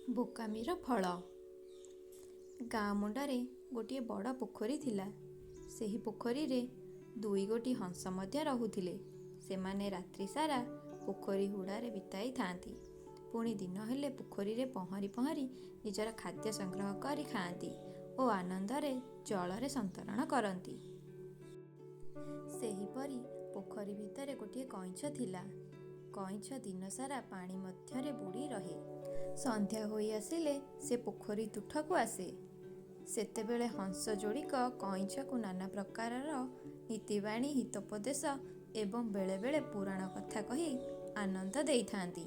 ବୋକାମିର ଫଳ। ଗାଁ ମୁଣ୍ଡରେ ଗୋଟିଏ ବଡ଼ ପୋଖରୀ ଥିଲା। ସେହି ପୋଖରୀରେ ଦୁଇଗୋଟି ହଂସ ମଧ୍ୟ ରହୁଥିଲେ। ସେମାନେ ରାତ୍ରିସାରା ପୋଖରୀ ହୁଡ଼ାରେ ବିତାଇଥାନ୍ତି। ପୁଣି ଦିନ ହେଲେ ପୋଖରୀରେ ପହଁରି ପହଁରି ନିଜର ଖାଦ୍ୟ ସଂଗ୍ରହ କରି ଖାଆନ୍ତି ଓ ଆନନ୍ଦରେ ଜଳରେ ସନ୍ତରଣ କରନ୍ତି। ସେହିପରି ପୋଖରୀ ଭିତରେ ଗୋଟିଏ କଇଁଛ ଥିଲା। କଇଁଛ ଦିନସାରା ପାଣି ମଧ୍ୟରେ ବୁଡ଼ି ରହେ। ସନ୍ଧ୍ୟା ହୋଇ ଆସିଲେ ସେ ପୋଖରୀ ତୁଠକୁ ଆସେ। ସେତେବେଳେ ହଂସ ଯୋଡ଼ିକ କଇଁଛକୁ ନାନା ପ୍ରକାରର ନୀତିବାଣୀ, ହିତୋପଦେଶ ଏବଂ ବେଳେବେଳେ ପୁରାଣ କଥା କହି ଆନନ୍ଦ ଦେଇଥାନ୍ତି।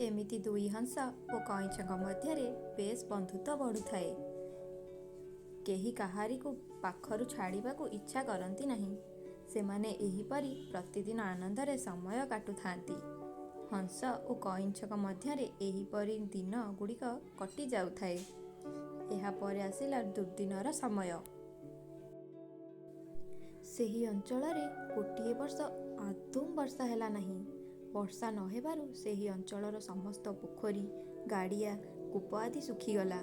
ଏମିତି ଦୁଇ ହଂସ ଓ କଇଁଛଙ୍କ ମଧ୍ୟରେ ବେଶ୍ ବନ୍ଧୁତ୍ୱ ବଢ଼ୁଥାଏ। କେହି କାହାରିକୁ ପାଖରୁ ଛାଡ଼ିବାକୁ ଇଚ୍ଛା କରନ୍ତି ନାହିଁ। ସେମାନେ ଏହିପରି ପ୍ରତିଦିନ ଆନନ୍ଦରେ ସମୟ କାଟୁଥାନ୍ତି। ହଂସ ଓ କଇଁଛଙ୍କ ମଧ୍ୟରେ ଏହିପରି ଦିନ ଗୁଡ଼ିକ କଟି ଯାଉଥାଏ। ଏହାପରେ ଆସିଲା ଦୁର୍ଦ୍ଦିନର ସମୟ। ସେହି ଅଞ୍ଚଳରେ ଗୋଟିଏ ବର୍ଷ ଆଦୌ ବର୍ଷା ହେଲା ନାହିଁ। ବର୍ଷା ନ ହେବାରୁ ସେହି ଅଞ୍ଚଳର ସମସ୍ତ ପୋଖରୀ, ଗାଡ଼ିଆ, କୂପ ଆଦି ଶୁଖିଗଲା।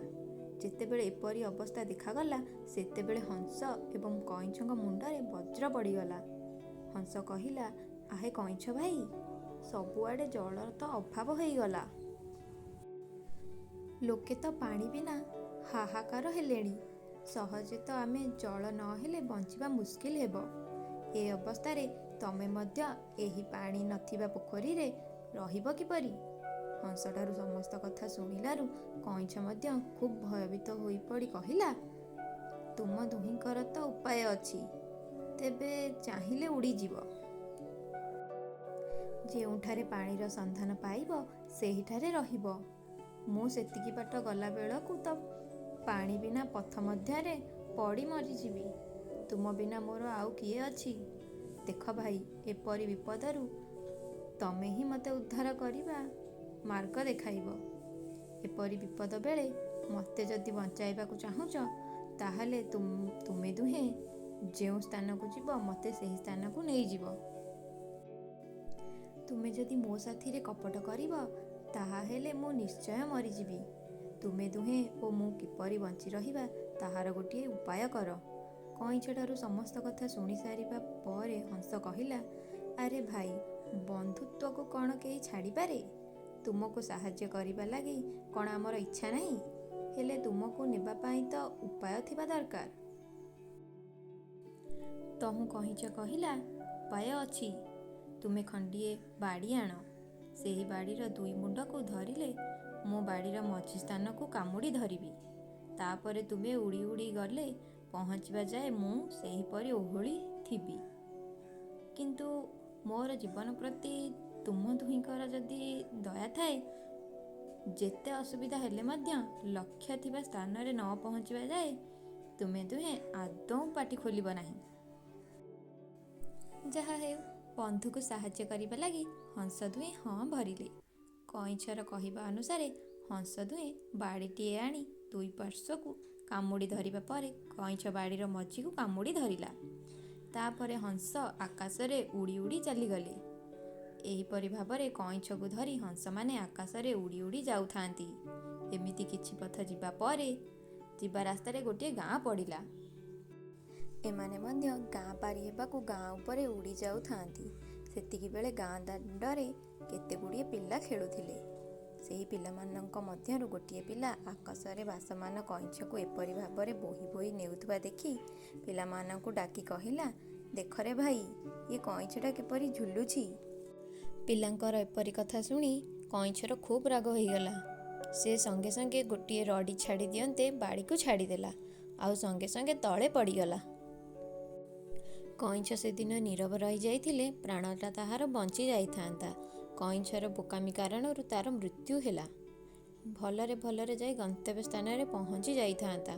ଯେତେବେଳେ ଏପରି ଅବସ୍ଥା ଦେଖାଗଲା, ସେତେବେଳେ ହଂସ ଏବଂ କଇଁଛଙ୍କ ମୁଣ୍ଡରେ ବଜ୍ର ପଡ଼ିଗଲା। ହଂସ କହିଲା, "ଆହେ କଇଁଛ ଭାଇ! ସବୁଆଡ଼େ ଜଳର ତ ଅଭାବ ହୋଇଗଲା। ଲୋକେ ତ ପାଣି ବିନା ହାହାକାର ହେଲେଣି। ସହଜେ ତ ଆମେ ଜଳ ନ ହେଲେ ବଞ୍ଚିବା ମୁସ୍କିଲ ହେବ। ଏ ଅବସ୍ଥାରେ ତମେ ମଧ୍ୟ ଏହି ପାଣି ନ ଥିବା ପୋଖରୀରେ ରହିବ କିପରି? " ହଂସଠାରୁ ସମସ୍ତ କଥା ଶୁଣିଲାରୁ କଇଁଛ ମଧ୍ୟ ଖୁବ୍ ଭୟଭୀତ ହୋଇପଡ଼ି କହିଲା, "ତୁମ ଦୁହିଁଙ୍କର ତ ଉପାୟ ଅଛି, ତେବେ ଚାହିଁଲେ ଉଡ଼ିଯିବ। ଯେଉଁଠାରେ ପାଣିର ସନ୍ଧାନ ପାଇବ, ସେହିଠାରେ ରହିବ। ମୁଁ ସେତିକି ବାଟ ଗଲାବେଳକୁ ତ ପାଣି ବିନା ପଥ ମଧ୍ୟରେ ପଡ଼ି ମରିଯିବି। ତୁମ ବିନା ମୋର ଆଉ କିଏ ଅଛି? ଦେଖ ଭାଇ, ଏପରି ବିପଦରୁ ତମେହିଁ ମୋତେ ଉଦ୍ଧାର କରିବା ମାର୍ଗ ଦେଖାଇବ। ଏପରି ବିପଦ ବେଳେ ମୋତେ ଯଦି ବଞ୍ଚାଇବାକୁ ଚାହୁଁଛ, ତାହାହେଲେ ତୁମେ ଦୁହେଁ ଯେଉଁ ସ୍ଥାନକୁ ଯିବ ମୋତେ ସେହି ସ୍ଥାନକୁ ନେଇଯିବ। ତୁମେ ଯଦି ମୋ ସାଥିରେ କପଟ କରିବ, ତାହାହେଲେ ମୁଁ ନିଶ୍ଚୟ ମରିଯିବି। ତୁମେ ଦୁହେଁ ଓ ମୁଁ କିପରି ବଞ୍ଚି ରହିବା ତାହାର ଗୋଟିଏ ଉପାୟ କର। " କଇଁଛଠାରୁ ସମସ୍ତ କଥା ଶୁଣି ସାରିବା ପରେ ହଂସ କହିଲା, "ଆରେ ଭାଇ, ବନ୍ଧୁତ୍ୱକୁ କ'ଣ କେହି ଛାଡ଼ିପାରେ? ତୁମକୁ ସାହାଯ୍ୟ କରିବା ଲାଗି କ'ଣ ଆମର ଇଚ୍ଛା ନାହିଁ? ହେଲେ ତୁମକୁ ନେବାପାଇଁ ତ ଉପାୟ ଥିବା ଦରକାର। " ତହୁଁ କଇଁଛ କହିଲା, "ଉପାୟ ଅଛି। ତୁମେ ଖଣ୍ଡିଏ ବାଡ଼ି ଆଣ। ସେହି ବାଡ଼ିର ଦୁଇ ମୁଣ୍ଡକୁ ଧରିଲେ ମୁଁ ବାଡ଼ିର ମଝି ସ୍ଥାନକୁ କାମୁଡ଼ି ଧରିବି। ତା'ପରେ ତୁମେ ଉଡ଼ି ଉଡ଼ି ଗଲେ ପହଞ୍ଚିବା ଯାଏ ମୁଁ ସେହିପରି ଓହଳିଥିବି। କିନ୍ତୁ ମୋର ଜୀବନ ପ୍ରତି ତୁମ ଦୁହିଁଙ୍କର ଯଦି ଦୟା ଥାଏ, ଯେତେ ଅସୁବିଧା ହେଲେ ମଧ୍ୟ ଲକ୍ଷ୍ୟ ଥିବା ସ୍ଥାନରେ ନ ପହଞ୍ଚିବା ଯାଏ ତୁମେ ଦୁହେଁ ଆଦୌ ପାଟି ଖୋଲିବ ନାହିଁ। " ଯାହାହେଉ, ବନ୍ଧୁକୁ ସାହାଯ୍ୟ କରିବା ଲାଗି ହଂସ ଦୁହେଁ ହଁ ଭରିଲେ। କଇଁଛର କହିବା ଅନୁସାରେ ହଂସ ଦୁହେଁ ବାଡ଼ିଟିଏ ଆଣି ଦୁଇ ପାର୍ଶ୍ୱକୁ କାମୁଡ଼ି ଧରିବା ପରେ କଇଁଛ ବାଡ଼ିର ମଝିକୁ କାମୁଡ଼ି ଧରିଲା। ତା'ପରେ ହଂସ ଆକାଶରେ ଉଡ଼ି ଉଡ଼ି ଚାଲିଗଲେ। ଏହିପରି ଭାବରେ କଇଁଛକୁ ଧରି ହଂସମାନେ ଆକାଶରେ ଉଡ଼ି ଉଡ଼ି ଯାଉଥାନ୍ତି। ଏମିତି କିଛି ପଥ ଯିବା ପରେ ଯିବା ରାସ୍ତାରେ ଗୋଟିଏ ଗାଁ ପଡ଼ିଲା। ଏମାନେ ମଧ୍ୟ ଗାଁ ପାରି ହେବାକୁ ଗାଁ ଉପରେ ଉଡ଼ି ଯାଉଥାନ୍ତି। ସେତିକିବେଳେ ଗାଁ ଦାଣ୍ଡରେ କେତେଗୁଡ଼ିଏ ପିଲା ଖେଳୁଥିଲେ। ସେହି ପିଲାମାନଙ୍କ ମଧ୍ୟରୁ ଗୋଟିଏ ପିଲା ଆକାଶରେ ଭାସମାନ କଇଁଛକୁ ଏପରି ଭାବରେ ବୋହି ବୋହି ନେଉଥିବା ଦେଖି ପିଲାମାନଙ୍କୁ ଡାକି କହିଲା, "ଦେଖରେ ଭାଇ, ଏ କଇଁଛଟା କିପରି ଝୁଲୁଛି? " ପିଲାଙ୍କର ଏପରି କଥା ଶୁଣି କଇଁଛର ଖୁବ୍ ରାଗ ହୋଇଗଲା। ସେ ସଙ୍ଗେ ସଙ୍ଗେ ଗୋଟିଏ ରଡ଼ି ଛାଡ଼ି ଦିଅନ୍ତେ ବାଡ଼ିକୁ ଛାଡ଼ିଦେଲା, ଆଉ ସଙ୍ଗେ ସଙ୍ଗେ ତଳେ ପଡ଼ିଗଲା। କଇଁଛ ସେଦିନ ନୀରବ ରହି ଯାଇଥିଲେ ପ୍ରାଣଟା ତାହାର ବଞ୍ଚି ଯାଇଥାନ୍ତା। କଇଁଛର ବୋକାମି କାରଣରୁ ତା'ର ମୃତ୍ୟୁ ହେଲା। ଭଲରେ ଭଲରେ ଯାଇ ଗନ୍ତବ୍ୟ ସ୍ଥାନରେ ପହଞ୍ଚି ଯାଇଥାନ୍ତା,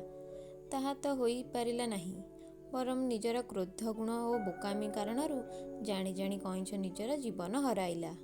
ତାହା ତ ହୋଇ ପାରିଲା ନାହିଁ; ବରଂ ନିଜର କ୍ରୋଧ ଗୁଣ ଓ ବୋକାମି କାରଣରୁ ଜାଣି ଜାଣି କଇଁଛ ନିଜର ଜୀବନ ହରାଇଲା।